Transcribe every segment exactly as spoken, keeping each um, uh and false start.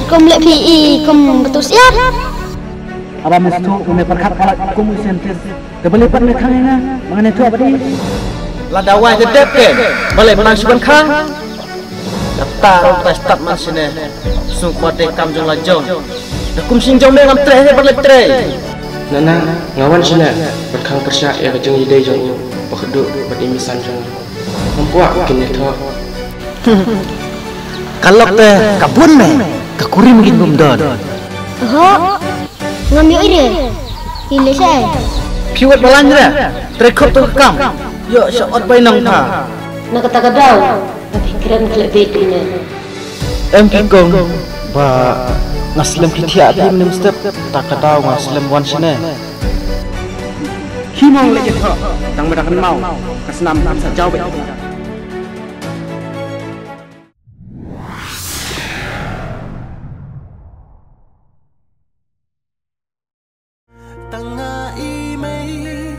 Kum leh phi i kum betus ya. Aba mesti une perkhat kalat kum u scientist. Te beli pat ne khang ina, mangane tu abadi. Lada wai te dep ke, beli menang suban khang. Data rong tai start man sine. Sung kuat de kam jong la jong. Da kum sing jong me ngam treh he beli treh. Nana, ngawan sine, berkhang persya ya ka jong ide jong u, pakdu bad imisan jong u. Ngam kwah kine thoh. Ka lok te ka bun me, ka kurim kin bum don. Ho, ngam ïohi re. Ki leh shai. Phi wat balan re. Trei khop to ka kam. Ïoh sha ot bai nong tha. Na kata ka daw, ba phi kren khleh beit ine. Em ki kong, ba nga slem ki thiah phi mynne step, ta ka daw nga slem wan shane. Ki mong leh ki thoh, tang ba da kan mau, ka snam kan sa jaw beit. Tang nga i mei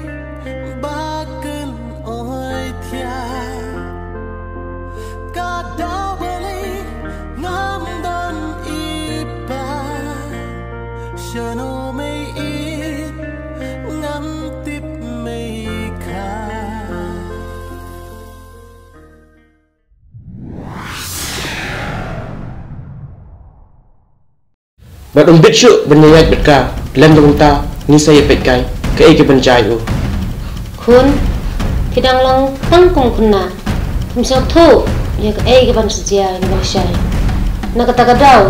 ba kan oi thiah. Ka daw bali ngam don i pa. Shano mei i ngam tip mei kha. Bad um bit shuh ban ïaid bad ka, lem da kumta, ngi sa ïa peit kai, kaei kaban jia ïa u. Khun, phi dang long tang kum khynnah, phim sngewthuh ïa kaei kaban sa jia ïa ka lashai. Na kata ka daw,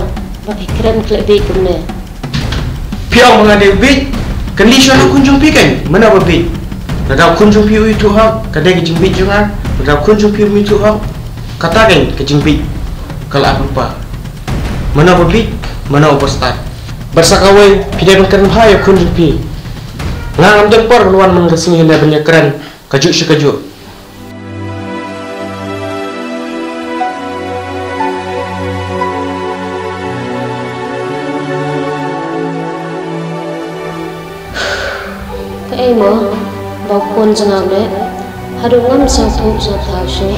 ba phi kren khleh beit kumne. Phi ong ba nga dei u bieit, kan leit shuwa na khun jong phi kan, mano ba bieit. Lada u khun jong phi u ïathuh hok, ka dei ka jingbieit jong nga, lada u khun jong phi um ïathuh hok, kata kan ka jingbieit, ka la ap lypa. Mano ba bieit, mano ba stad. Bad sa kawei, phi dei ban kren bha ïa u khun jong phi. Nga ngam don por ban wan man ka sngi ne ban ïakren kajuh shi kajuh. Kaei mo, ba u khun jong nga u leh, haduh ngam sngewthuh sngewthaw shuh.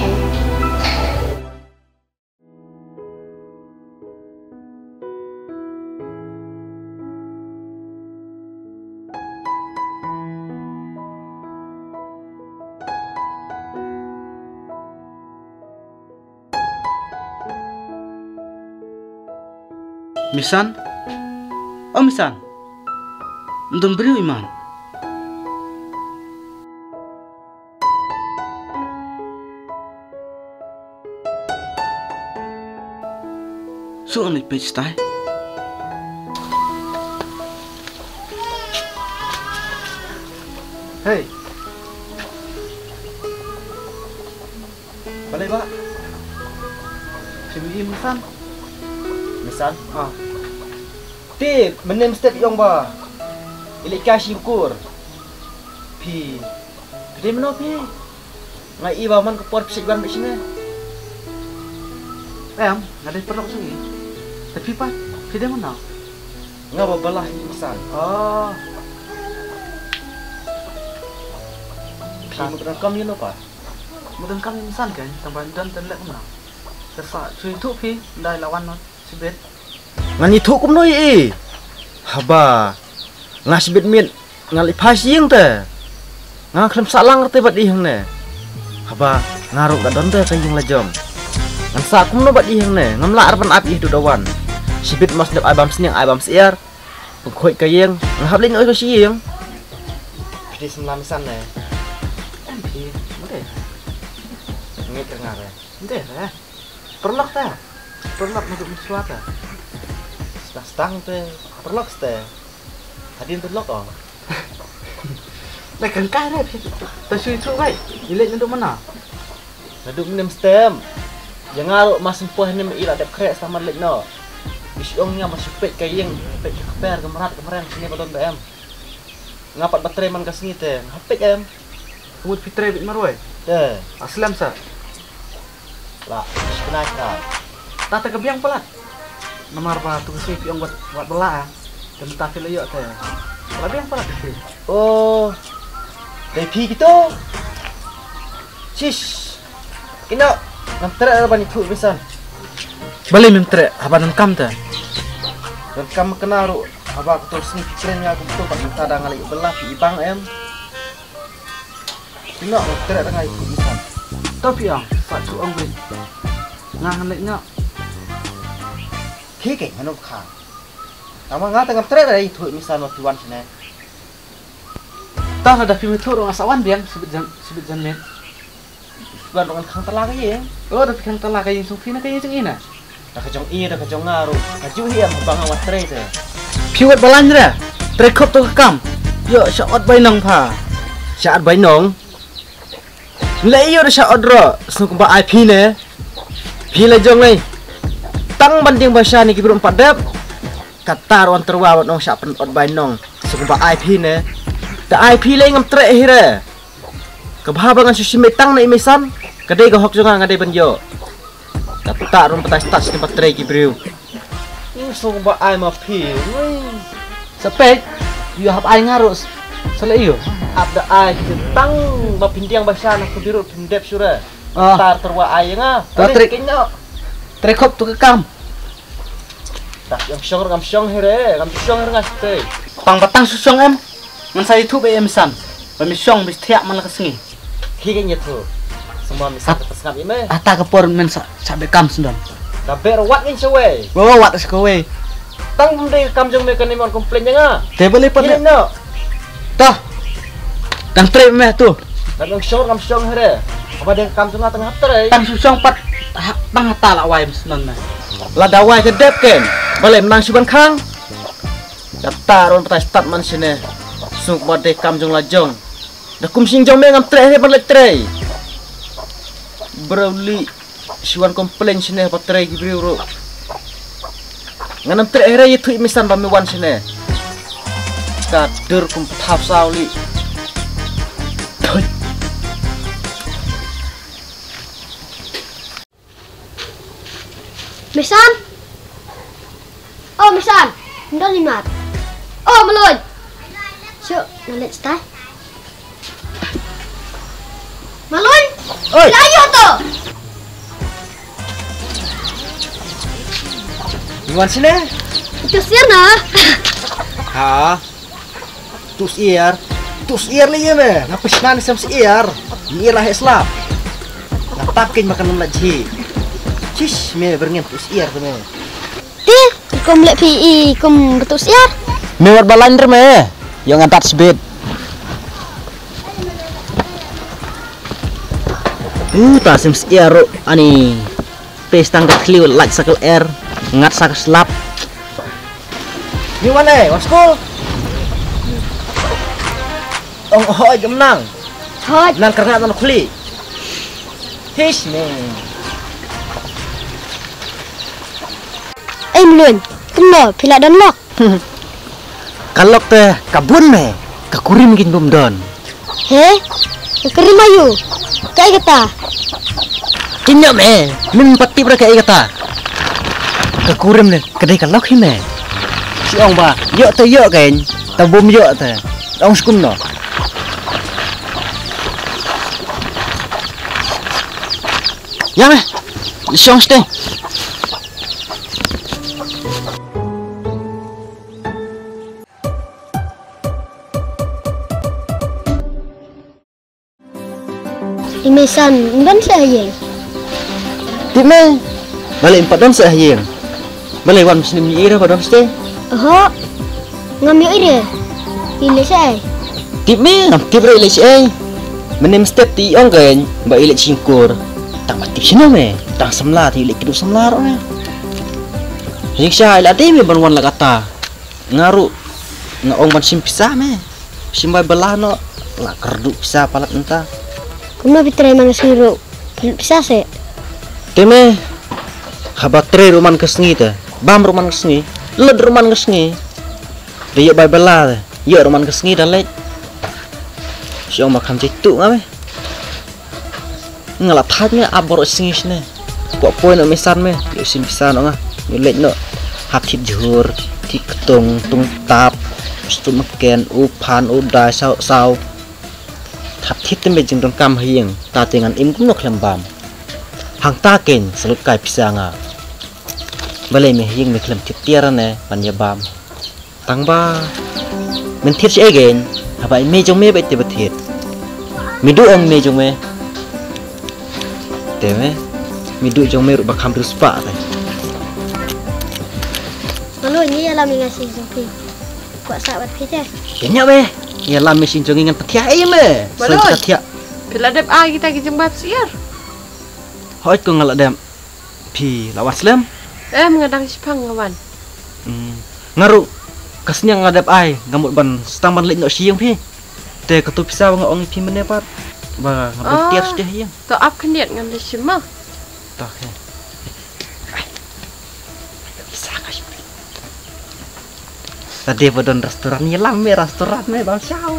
Misan? O Misan? Ym don briew iman. Shu ngan leit peit shatai. Hei. Balei bah? Phim i Misan? Misan? Ah. Te, mynne mynstep i ong ba i leit kai shim kur. Phi, phi dei mano phi? Nga i ba man ka por phi sa wan beit shane. Em, nga dei paralok jong i. Te phi pat, phi dei mano? Nga ba balah i Misan. Oh. Phi mut donkam ïano pat? Mut donkam i Misan kan, tang ba don tang leh kumno. Te sa shu ïathuh phi, ym dei la wan noh shibit. Ngan ïathuh kumno ïa i? Haba nga shibit miet nga leit phai sha ïing te. Nga khlem sah lang te bad i hangne. Haba nga ruh ka don te ka ïing la jong. Ngan sah kumno bad i hangne, ngam lah ban ap i haduh da wan. Shibit mas dep ai bam sniang ai bam syiar. Pynkhot ka ïing, nga hap leit noh sha ïing. Phi dei samla Misan ne? Em phi, ym dei. Ngeit ka nga re. Ym dei re. Paralok ta. Paralok naduh mynshuwa ta. Sdang sdang te. Paralok te. Hadien paralok o. Nai kan kai re. Ta shu shu kai. I leit naduh mana? Naduh mynne mynstep. Ïa nga ruh ma sympoh ne ma i la dep khreh sa man leit noh. I shu ong nga ma shu peit ka ïing, peit ka kper ka mrad ka mreng shane ba don ba em. Nga pat ba trei man ka sngi te nga hap peit em. Ka mut phi trei beit marwei. Te. A slem sa. La, shna shna. Ta te ka biang palat. Namar ba tu ka sngi phi ong wat, wat ba la, ah. Te mynta phi la ïoh te. La biang palat phi. Oh. Dei phi kito. Shish. Kino. Ngam treh ban ïathuh Misan. Balei mem treh haba donkam te. Kam kena ruh haba ka tu sngi ki kren nga kumtu pat mynta da nga leh bela phi i bang em. Phi noh nga treh da nga i phi i san. To phi ong, sa chu ong bri. Nga ngan leh noh. Khi kei mano kha. Tama nga tengah treh da i thu mi san wa phi wan sini. Tah lada phi mithuh ruh nga sa wan biang sibit jan sibit jan met. Ban ruh ngan khang tala ka ïing. Oh, da phi khang tala ka ïing sung phi na ka ïing jong i na. Da ka jong i da ka jong nga ruh ka ju hi em ba nga wat trei te. Phi wat balan re. Trei khop to ka kam. Yo sha ot bai nong pha. Sha ot bai nong. Lei yo da sha ot ro sung ba ai phi ne. Phi la jong lei. Tang ban ding ba sha ni ki brum pat dep. Kata ruan terwa wat nong sha pen ot bai nong. Sung ba ai phi ne. Da ai phi lei ngam trei hi re. Ka bha ba ngan shu shim tang na i mei san. Ka dei ka hok jong nga nga dei ban ïoh. Kata rum patai stat sini patrei ki briew. Sung ba ai ma phi. Sa pek. Ïoh hap ai nga ruh. Sa leh ïoh. Ap da ai ki tang ba pyndiang ba sha na ku birut pyndep shu re. Tar terwa ai nga. Trei khop tu ka kam. Dah ngam shong ngam shong hi re, ngam shong hi re nga stay. Pang batang shu shong em. Ngan sa ithuh ba em san. Ba mi shong bi thiah man la ka sngi. Hi ka ngi thu. Semua mi sa ka sngap i me. Ata ka por men sa sa be kam sendon. Da ber wat ngin shawei. Wo wat sa ka wei. Tang bum dei kam jong me ka ni mon complain nga. Te bele pat. Ni no. Tah. Tang trei me tu. Ngam shong ngam shong hi re. Apa dei kam jong nga tengah trei. Tang shu shong pat. Tang hata la wai sendon me. La da wai ka dep ken. Bele menang shu ban khang. Kata ron patai stat man sini. Suk ba dei kam jong la jong. Da kum sing jong me ngam trei he ban lek trei. Bro li siwan complain sini ba trei ki briew ro. Nganam trei he re ye thui misan ba me wan sini. Ka dur kum thap saw li. Thui. Misan? Oh, Misan. Ndon ni mat. Oh, Malun. Syo, nalet stai. Malun? Oi. Layo to. Iwan sini? Itu sir na. Ha. Tus iar, tus iar le ye me, nga pishnan sem si iar, ni iar la he slap. Nga tap kin makan la ji. Cis me berngem tus iar tu me. Ti, kum le pi i kum tus iar. Me wat balan re me, yo nga dat sbit. Uh, ta sem si iar ro ani. Pestang ka khliw lak sa ka er ngat sa ka slap. Ni wan eh, wan school. Ong hoi gem nang. Hoi. Nang kerngat nang khli. Hish me. Ei mlun, kumno phi la don lok? Ka lok te ka bun me, ka kurim kin bum don. He? Ka kurim ayu. Ka ai kata. Kin yo me, min patip ra ka ai kata. Ka kurim ne, ka dei ka lok hi me. Si ong ba, yo te yo ken, ta bum yo te. Ong skum no. Ya me, si ong ste. I me san, ban sa hayeng. Ti me. Bale impat don sa hayeng. Bale wan sini mi ira ba don ste. Oho. Ngam yo ira. Ile sa ai. Ti me, ngam ti bre ile sa ai. Menem step ti ong kan, ba ile singkur. Tang ba ti sino me. Tang samla ti ile kidu samla ro me. Hik sa ile ati me ban wan la kata. Nga ruh nga ong ban sim pisa me. Sim bai bela no la kerdu pisa palat enta. Kumno pi trei man ka sngi ruh pisa se. Te me haba trei ruh man ka sngi te. Bam ruh man ka sngi. Led ruh man ka sngi. Te yo bai bela te. Yo ruh man ka sngi da lek. Si ong ba kham jek tu nga me. Nga la thait me ap baroh sngi sne. Kwah poi noh me san me. Ïoh sim pisa noh nga. Ïoh leit noh. Hap thit jhur, thit ktung, tung tap, stum ken, u phan, u dai, saw, saw. Hap thit te me jingdonkam ha ïing. Ta te ngan im kumno khlem bam. Hangta ken sa lut kai pisa nga. Balei me ïing me khlem tip tiar ne ban ïa bam. Tang ba men thied shi ei gen. Haba i mei jong me ba i te ba thied. Me duh ong mei jong me. Te me. Me duh jong me ruh ba kham riewspah te. Mano ni ïalam ïa nga shi jong phi. Kwah sah bad phi te. Ïa nya me. Ïalam me shi jong ngan ta thiah ei me. Mano? Sa thiah. Phi la dep ai kita ki jong bab siar. Hoi ko nga la dep. Phi la wan slem? Em, nga dang shipang nga wan. Hmm. Nga ruh ka sniang nga dep ai, nga mut ban stang ban leit noh shi ïing phi. Te kato pisa ba nga ong ïa phi mynne pat ba nga ban tiar sha ïing. To ap khyndiat ngan da shim ma. To he. Ai. Pisa ka shim. Tadi ba don restoran, ïalam me restoran me bang shaw.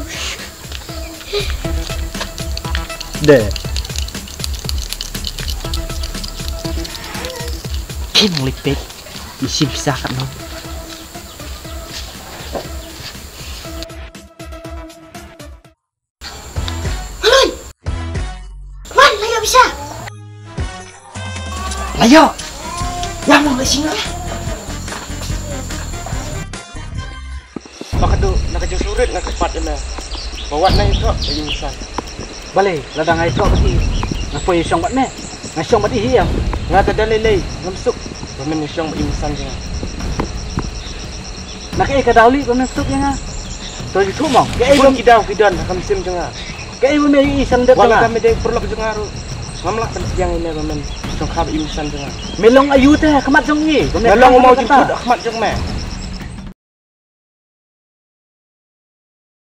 De. Kin lipit. Isi bisa kat no. Maloi. Wan, la ïoh pisa. La ïoh. Ïa mo la singa. Ba ka dei na ka jingsurit nga ka pat ïa me. Ba wat na ïa ka ba ïa insan. Balei lada nga ïa ka ba ki nga poi ïa shong bad me. Nga shong bad i hi ïa. Nga ta da lei lei ngam suk. Ba men ïa shong ba ïa insan jong nga. Na kaei ka daw lieh ba men suk ïa nga? To ïathuh mo. Kaei ba ki daw ki don ha ka mynsiem jong nga? Kaei ba me ïohi sha lyndet jong nga? Wat la ka me dei paralok jong nga ruh ngam lah ban pdiang ïa me ba men shongkha ba im san jong nga. Me long aïu te ha khmat jong i? Ba me long u maw jingput ha khmat jong me.